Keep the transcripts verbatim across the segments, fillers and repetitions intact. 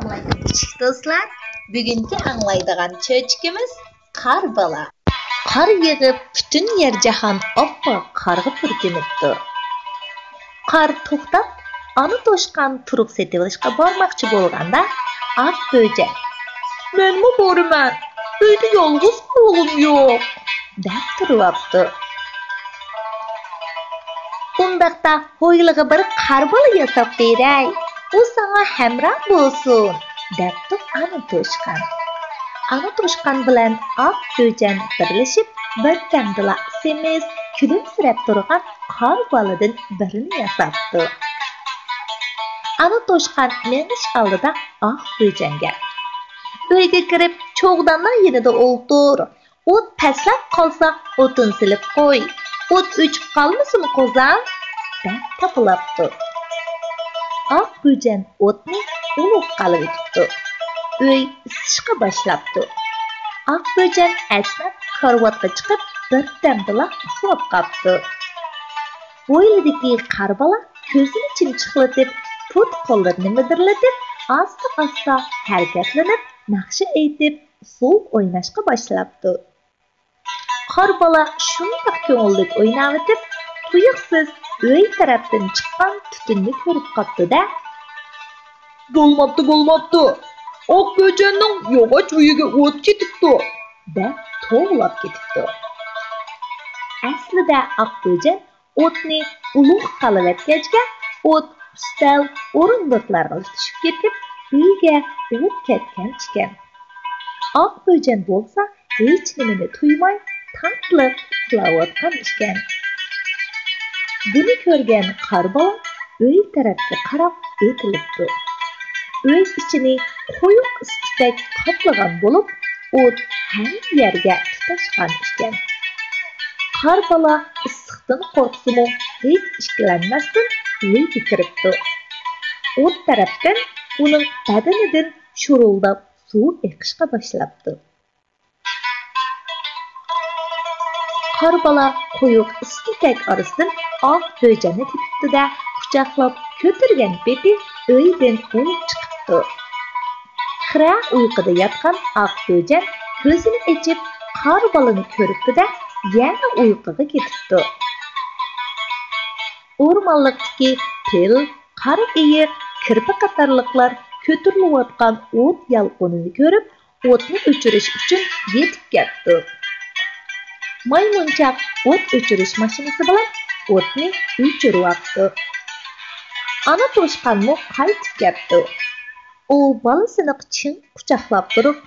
كىچىك دوستلار، بۈگۈنكى ئاڭلايدىغان چۆچىكىمىز قار بالا. قار يېغىپ، پۈتۈن يەر جاھان ئاپئاق قارغا پۈركىنىپتۇ. قار توختاپ، ئانا توشقان تۇرۇق سېتىۋېلىشقا بارماقچى بولغاندا، ئاق بۆجەن، «مەنمۇ بارىمەن، ئۆيدە يالغۇز قالغۇم يوق» دەپ تۇرۇۋاپتۇ. «ئۇنداقتا ھويلىغا بىر قار بالا ياساپ بېرەي، ئۇ ساڭا ھەمراھ بولسۇن» دەپتۇ ئانا توشقان. ئانا توشقان بىلەن ئاق بۆجەن بىرلىشىپ، بىردەمدىلا سېمىز، كۈلۈمسىرەپ تۇرغان قار بالىدىن بىرنى ياساپتۇ. ئانا توشقان مېڭىش ئالدىدا ئاق بۆجەنگە، «ئۆيگە كىرىپ، چوغداننىڭ يېنىدا ئولتۇر. ئوت پەسلەپ قالسا، ئوتۇن سېلىپ قوي. ئوت ئۆچۈپ قالمىسۇن، قوزام» دەپ تاپىلاپتۇ. ئاق بۆجەن ئوتنى ئۇلۇغ قالىۋېتىپتۇ. ئۆي ئىسسىشقا باشلاپتۇ. ئاق بۆجەن ئەسنەپ كارىۋاتقا چىقىپ، بىردەمدىلا ئۇخلاپ قاپتۇ. ھويلىدىكى قار بالا كۆزىنى چىمچىقلىتىپ، پۇت-قوللىرىنى مىدىرلىتىپ، ئاستا-ئاستا ھەرىكەتلىنىپ، ناخشا ئېيتىپ، ئۇسسۇل ئويناشقا باشلاپتۇ. قار بالا شۇنداق كۆڭۈللۈك ئويناۋېتىپ، تۇيۇقسىز ئۆي تەرەپتىن چىققان تۈتۈننى كۆرۈپ قاپتۇ-دە، «بولماپتۇ، بولماپتۇ! ئاق بۆجەننىڭ ياغاچ ئۆيىگە ئوت كېتىپتۇ!» دەپ توۋلاپ كېتىپتۇ. ئەسلىدە ئاق بۆجەن ئوتنى ئۇلۇغ قالىۋەتكەچكە، ئوت ئۈستەل، ئورۇندۇقلارغا تۇتىشىپ كېتىپ، ئۆيگە ئوت كەتكەن ئىكەن. ئاق بۆجەن بولسا ھېچنېمىنى تۇيماي، تاتلىق ئۇخلاۋاتقان ئىكەن. بۇنى كۆرگەن قار بالا ئۆي تەرەپكە قاراپ ئېتىلىپتۇ. ئۆي ئىچىنى قويۇق ئىس تۈتەك قاپلىغان بولۇپ، ئوت ھەممە يەرگە تۇتاشقان ئىكەن. قار بالا ئىسسىقتىن قورقسىمۇ، ھېچ ئىككىلەنمەستىن ئۆيگە كىرىپتۇ. ئوت تەرەپتىن ئۇنىڭ بەدىنىدىن شۇرۇلداپ سۇ ئېقىشقا باشلاپتۇ. قار بالا قويۇق ئىس تۈتەك ئارىسىدىن ئاق بۆجەننى تېپىپتۇ-دە، قۇچاقلاپ كۆتۈرگەن پېتى ئۆيدىن ئۇنىپ چىقىپتۇ. خىرە ئۇيقۇدا ياتقان ئاق بۆجەن كۆزىنى ئېچىپ، قار بالىنى كۆرۈپتۇ-دە، يەنە ئۇيقۇغا كېتىپتۇ. ئورمانلىقتىكى پىل، قارا ئېيىق، كىرپە قاتارلىقلار كۆتۈرۈلۈۋاتقان ئوت يالقۇنىنى كۆرۈپ، ئوتنى ئۆچۈرۈش ئۈچۈن يېتىپ كەپتۇ. مايمۇنچاق ئوت ئۆچۈرۈش ماشىنىسى بىلەن ئوتنى ئۆچۈرۈۋاپتۇ. ئانا توشقانمۇ قايتىپ كەپتۇ. ئۇ بالىسىنى چىڭ قۇچاقلاپ تۇرۇپ،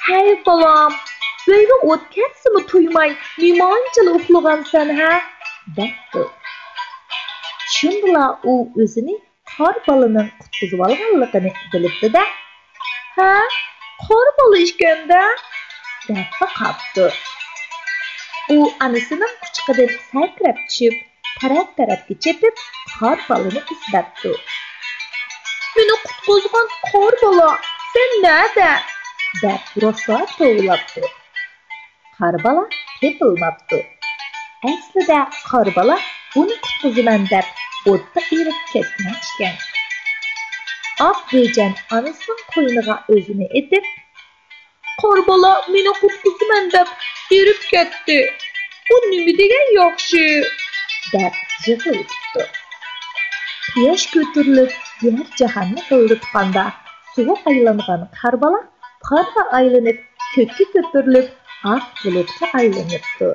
«ھەي، بالام، ئۆيگە ئوت كەتسىمۇ تۇيماي، نېمانچىلا ئۇخلىغانسەن، ھە؟» دەپتۇ. شۇندىلا ئۇ ئۆزىنى قار بالىنىڭ قۇتقۇزۇۋالغانلىقىنى بىلىپتۇ-دە، «ھە، قار بالا ئىكەن-دە» دەپلا قاپتۇ. ئۇ ئانىسىنىڭ قۇچىقىدىن سەكرەپ چۈشۈپ، تەرەپ-تەرەپكە چېپىپ، قار بالىنى ئىزدەپتۇ. «مېنى قۇتقۇزغان قار بالا، سەن نەدە؟» دەپ راسا توۋلاپتۇ. قار بالا تېپىلماپتۇ. ئەسلىدە قار بالا ئۇنى قۇتقۇزىمەن دەپ ئوتتا ئېرىپ كەتكەن ئىكەن. ئاق بۆجەن ئانىسىنىڭ قوينىغا ئۆزىنى ئېتىپ، «قار بالا مېنى قۇتقۇزىمەن دەپ ئېرىپ كەتتى. بۇ نېمە دېگەن ياخشى؟» دەپ يىغلىۋېتىپتۇ. قۇياش كۆتۈرۈلۈپ، يەر جاھاننى غىلدىتقاندا، سۇغا ئايلانغان قار بالا قارغا ئايلىنىپ، كۆككە كۆتۈرۈلۈپ، ئاق بۇلۇتقا ئايلىنىپتۇ.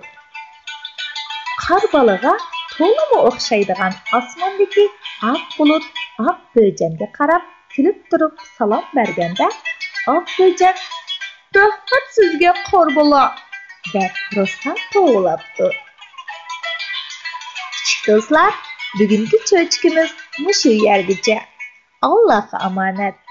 قار بالىغا تولىمۇ ئوخشايدىغان ئاسماندىكى ئاق بۇلۇت ئاق بۆجەنگە قاراپ كۈلۈپ تۇرۇپ سالام بەرگەندە، ئاق بۆجەن، «رەھمەت سىزگە، قار بالا!» دەپ راسا توۋلاپتۇ. كىچىك دوستلار، بۈگۈنكى چۆچىكىمىز مۇشۇ يەرگىچە. ئاللاھقا ئامانەت.